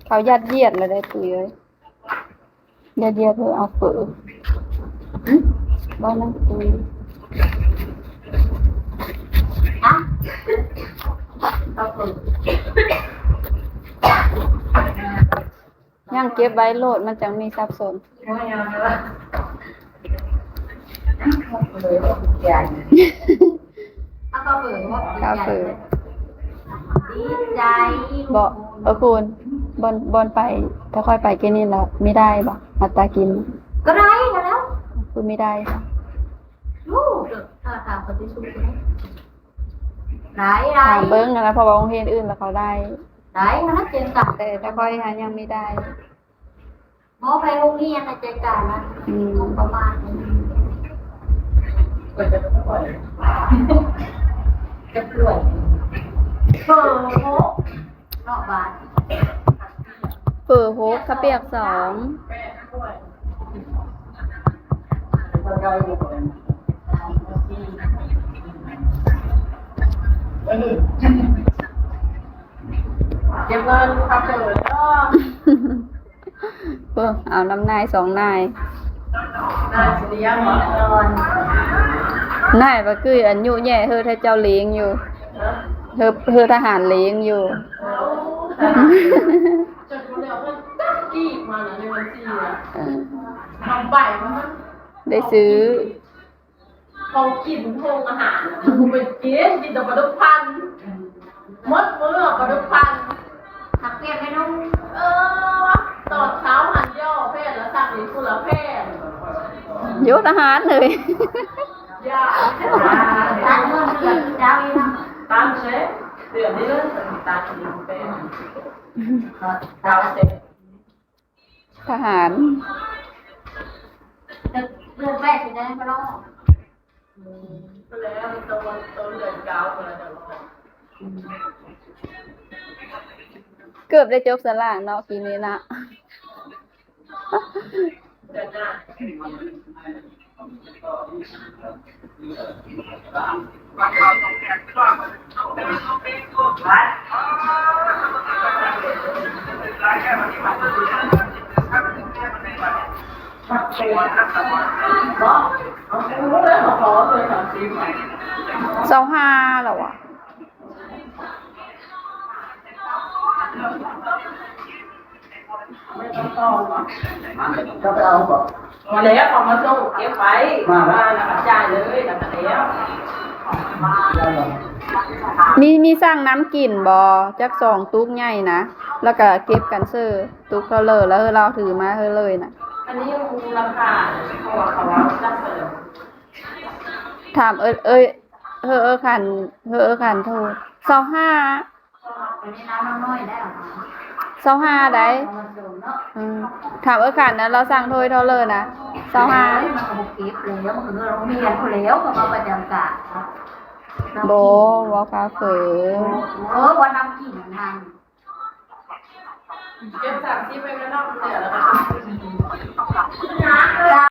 ເຂົາຍັດຢຽດແລ້ວໄດ໋ຕຸ້ຍເອີຍ. ຢ່າດຽວເພິ່ນເອົາເຝີ. ຫຶ? ບໍ່ນະຕຸ້ຍ. ຮະ? ເອົາເຝີ. ຍັງເກັບໄວ້ໂລດ ມັນຈັ່ງມີສັບສົນ. ເອົາເຝີບໍ່? ເຂົ້າເຝີບໍ່? ດີໃຈ. ບໍ່ ເອີ ຄູນ ບ່ອນ ບ່ອນໄປ ຖ້າຂ້ອຍໄປກິນນີ້ລະ ມີໄດ້ບໍ່? ອັດຕາກິນ ກໍໄດ້ກໍແລ້ວ. ຄືມີໄດ້? ໂອ້ ຖ້າ ຖ້າປະຕິສຸດກໍໄດ້. ໄດ້ ໄດ້. ຖາມເບິ່ງຫັ້ນນະ ເພາະວ່າໂຮງຮຽນອື່ນລະເຂົາໄດ້. ໄດ້ ມັນເຈັນກັນ. ແຕ່ ແຕ່ຂ້ອຍຫັ້ນຍັງມີໄດ້. ບໍ່ ໄປໂຮງຮຽນນະ ຈັດການນະ. ອືມ ງົບປະມານ ຈະປ່ວຍ ເອີ ເນາະ ບາດ ເຝີຫົກ ເຂົ້າປຽກສອງ. ເກັບເງິນຄ່າເຝີເດີ. ເບິ່ງ ເອົານຳນາຍສອງນາຍ. ນາຍຊິລ້ຽງບໍ່? ນາຍວ່າຄືອັນຍຸແຍ່ເຮີຖ້າເຈົ້າເລງຢູ່. ເຮີ ເຮີທະຫານເລງຢູ່. ເອີ ໄດ້ຊື້ ຂອງກິນໂຮງອາຫານນະ ບໍ່ໄດ້ກິນ ກິນແຕ່ປາດຸກພັນ. ໝົດມື້ປາດຸກພັນ. ຜັກປ່ຽນເມນູ. ເອີ ຕອນເຊົ້າຫັ້ນ ຍໍແຜ່ນລະສັ່ງອີກຜູ້ລະແຜ່ນ. ຢູ່ທະຫານເລີຍ. ຢ່າ ຕັດເງິນເດືອນເຈົ້າອີກນະ. ຕັດເຊ ເດືອນນີ້ເລີຍ ຕັດອີກແປດ ເກົ້າເຊ. ທະຫານ ເດືອນແປດຊິໄດ້ບໍ່ເນາະ? ອືມ ແລ້ວຕອນ ຕອນເດືອນເກົ້າພຸ້ນລະຈະອອກ. ເກືອບໄດ້ຈົບສະຫຼາກເນາະ ປີນີ້ນະ. ເດືອນໜ້າ. ຊາວຫ້າແລ້ວຫວາ? ບໍ່ແລ້ວ ເຂົາມາສົ່ງເກັບໄວ້ ມາແລ້ວ ແລ້ວກໍຈ່າຍເລີຍ ແລ້ວກໍແລ້ວ. ມີ ມີສັ່ງນ້ຳກິນບໍ່? ຈັກສອງຕຸກໃຫຍ່ນະ ແລ້ວກໍເກັບກັນເຊີ ຕຸກເທົ່າເລີ ແລ້ວເຮົາຖືມາເຮີເລີຍນະ. ອັນນີ້ມູນລະຄ່າ ເພາະວ່າເຂົາວ່າຈັດເສີມ. ຖາມເອີ ເອີ ເຮີ ເອີຄັນ ເຮີ ເອີຄັນໂທ ຊາວຫ້າ. ຊາວຫ້າໄດ໋. ອືມ ຖາມເອື້ອຍຂັນນະ ລາວສັ່ງຖ້ວຍເທົ່າເລີນະ ຊາວຫ້າ. ມັນກໍບໍ່ເກັບແລ້ວ ມັນກໍເມືອໂຮງຮຽນພຸ້ນແລ້ວ ກໍມາປະຈຳການ. ບໍ່ ເວົ້າຄ່າເຝີ. ເອີ ວ່ານຳກິນຫັ້ນ. ເກັບສາມສິບໄວ້ກ່ອນເນາະ ເຫຼືອແລ້ວກໍ